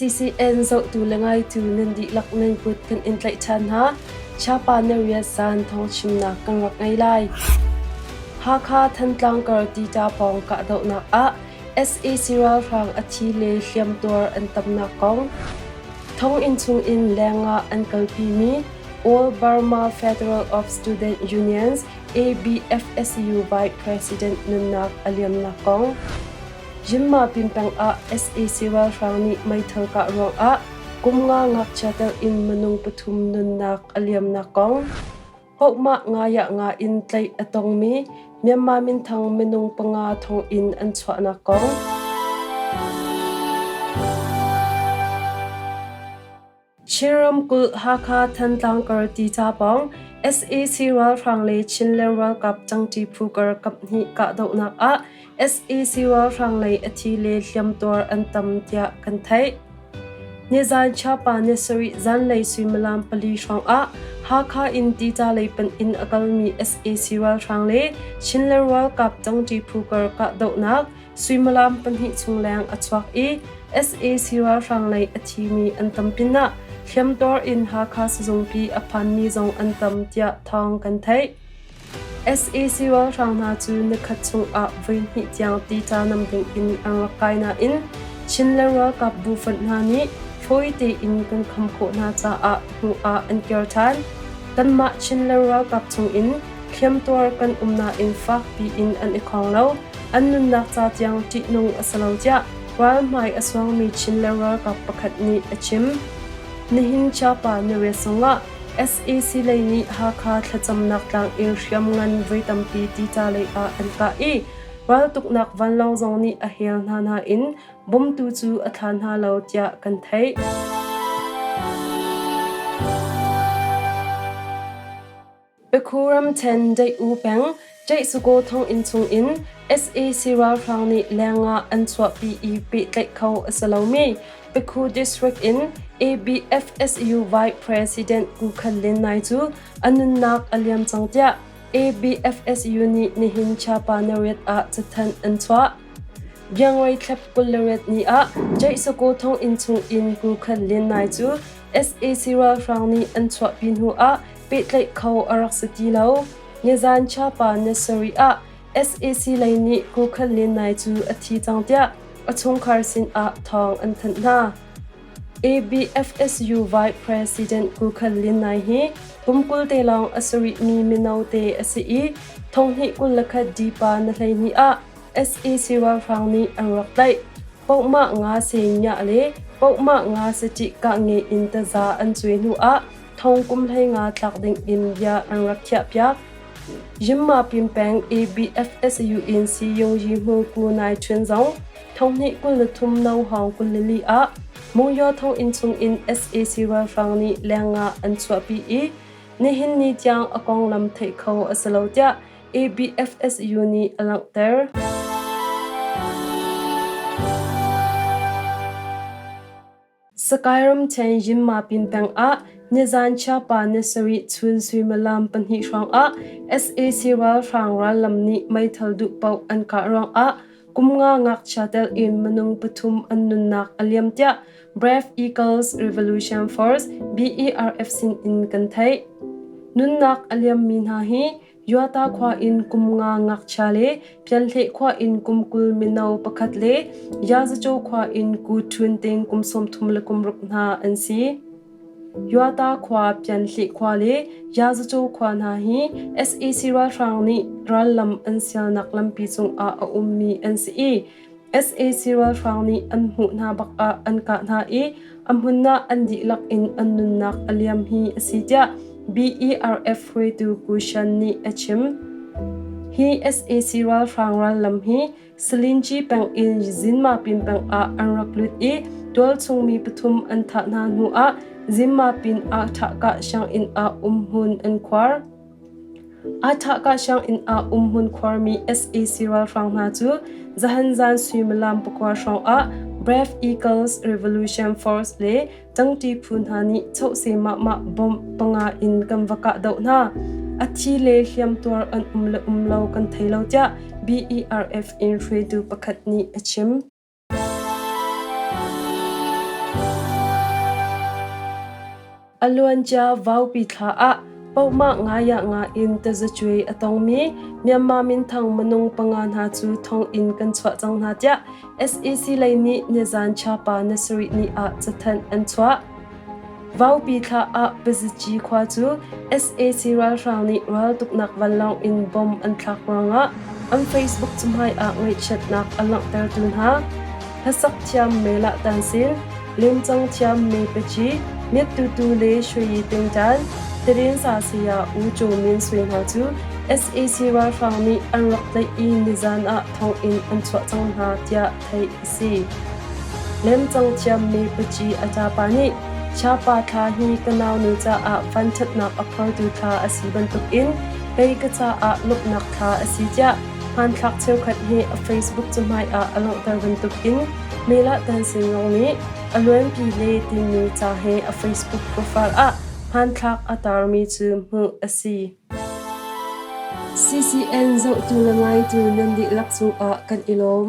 CCN zohtu le ngaitu nan dihlak nan kut kan in tlaih ṭhan hna. Chapa na riat zan thawngchimnak kan rak ngei lai. Hakha Thantlang kar tita pawng kahdohnak ah sac ralhrang a thi le hliamtuar an tamnak kong, thonginn chungin lengah an kalpimi All Burma Federal of Student Unions ABFSU Vice President nunnak a liamnak kong, Yinmapin peng ah sac ralhrang nih meithal kah ruangah kum nga ngakchia telh in minung pathum nunnak a liamnak kong, Pohmah ngaiah nga in tlaih a tongmi Myanmar minthang minung panga thonginn an chuahnak kong. Chin ramkulh Hakha Thantlang kar tica pawng sac ralhrang le Chinland ralkap cangṭi phu kar kaphnih kahdohnak ah sac ralhrang lei a thi le hliamtuar an tam tiah kan theih. Nizan Chiapa ni sarih zanlei suimilam pali hrawngah Hakha in Tica lei panh in a kalmi sac ralhrang le Chinland ralkap cangṭi phu kar kahdohnak suimilam pahnih chung leng a chuak i sac ralhrang lei a thimi an tam pinah hliamtuar in Hakha sizungpi a phanmi zong an tam tiah thawng kan theih. Sac ralhrang hna cu nikhat chungah voihnih tiang tica nam dingin an rak kai nain Chinland ralkap bu fonh hna nih fawi tein kan kham khawh hna caah hnu ah an kir ṭhan. Kanmah Chinland ralkap chungin hliamtuar kan um nain fakpi in an i khawng lo. An nunnak ca tiang ṭihnung a si lo tiah ralhmai a suangmi Chinland ralkap pakhat nih a chim. Nihin Chiapa niriat zongah Sac lei nih Hakha thlacamnak tlang in hriamngan voi tampi tica lei ah an kah i raltuknak vanlawng zong nih a hel hna nain bawmtu cu a thla hna lo tiah kan theih. Pakhu ramṭhen Deih-U peng Ṭaihsukaw thonginn chungin sac ralhrang nih lengah an chuahpi i pehtlaih kho a si lomi Pakhu District in ABFSU Vice President Ku Khan Lin Nai cu a nunnak a liam cang tiah ABFSU nih nihin Chiapa nariat ah cathanh an chuah. Biangrei thlep 28 ni ah Ṭaihsukaw thonginn chungin Ku Khan Lin Nai cu sac ralhrang nih an chuahpi hnu ah pehtlaih kho a rak si ti lo. Nizan Chapa Nursery ah sac lei nih Kukhan Lin Nai cu a thi cang tiah a chungkhar sinah thawng an thanh hna. ABFSU Vice President Kukhan Lin Nai hi kum 20 te lawng a si rihmi mino te a si i thonghnih 21 dipa na 12 ah sac ralhrang nih an rak tlaih. Pohmah nga se nyah le pohmah nga sati kah nge in taza an cuai hnu ah thong kum 15 tlak ding in bia an rak khiahpiak. Yinmapin peng ABFSU in Siyung Yi Hmu Ku Nai Chun zong thonghnih 23 no hawng 24 ah Mungyaw thonginn chungin sac ralhrang nih lengah an chuahpi i nihin ni tiang a konglam theih kho a si lo tiah ABFSU nih a langhter. Sakae ramṭhen Yinmapin peng ah nizan Chiapa ni sarih chun suimilam pahnih hrawngah sac ralhrang rallam nih meithal duh paoh an kah ruangah kum nga ngakchia telh in minung pathum an nunnak a liam tiah Brave Eagles Revolution Force BERF sin in kan theih. Nunnak a liammi hna hi Yuata khua in kum nga ngakchia le Pianhleh khua in kum 20 mino pakhat le Yazaco khua in Ku Htun Ting kum 36 hna an si. Yuata khua, Pianhleh khua le Yazaco khua hna hi sac ralhrang nih rallam an sialnak lampi cungah a ummi an si i sac ralhrang nih an hmuh hna bak ah an kah hna i a hmun ah an dihlak in an nunnak a liam hi a si tiah BERF hruaitu Ku Shan nih a chim. Hi sac ralhrang rallam hi Salinci peng in Zinmapin peng ah an rak lut i tualchung mi pathum an thah hna hnu ah Zinmapin ah ṭhahkah sianginn ah umhmun an khuar. Aa sianginn ah umhmun khuarmi sac ralhrang hna cu zahan zan suimilam pakua hrawng ah Brave Eagles Revolution Force le ṭangṭi phu hna nih chohse mahmah bomb panga in kan va kahdoh hna. A thi le hliamtuar an um le um lo kan thei lo tiah BERF in hruaitu pakhat nih a chim. A luancia Vaupi thla ah pohmah ngaiah nga in tazacuai a tongmi Myanmar minthang minung panga hna cu thonginn kan chuah cang hna tiah SAC lei nih nizan Chapa ni sarih ni ah cathanh an chuah. Vaupi thla ah Pazici khua cu sac ralhrang nih raltuknak vanlawng in bomb an thlak ruangah an Facebook cahmai ah ngaihchiatnak a langhtertu hna hlasak thiam Mela Tansin, lemcang thiam Me Paci, Myattutu le Shwe Tingtan, Terensa saya U Kyaw Min Swe hna cu sac ralhrang nih an rak tlaih i nizan ah thonginn an chuah cang hna tiah theih a si. Lemcang thiammi Paci a ṭapa nih Chapa thla hi ka naunu caah vanṭhatnak a phortu thla a si bantukin kei ka caah lawmhnak thla a si tiah hmanthlak cheukhat hi a Facebook cahmai ah a langhter bantukin Mela Tansin zong nih a luanpi le timi ca he a Facebook profile ah hmanthlak a tarmi cu hmuh a si. CCN zohtu le ngaitu nan dihlak cungah kan i lawm.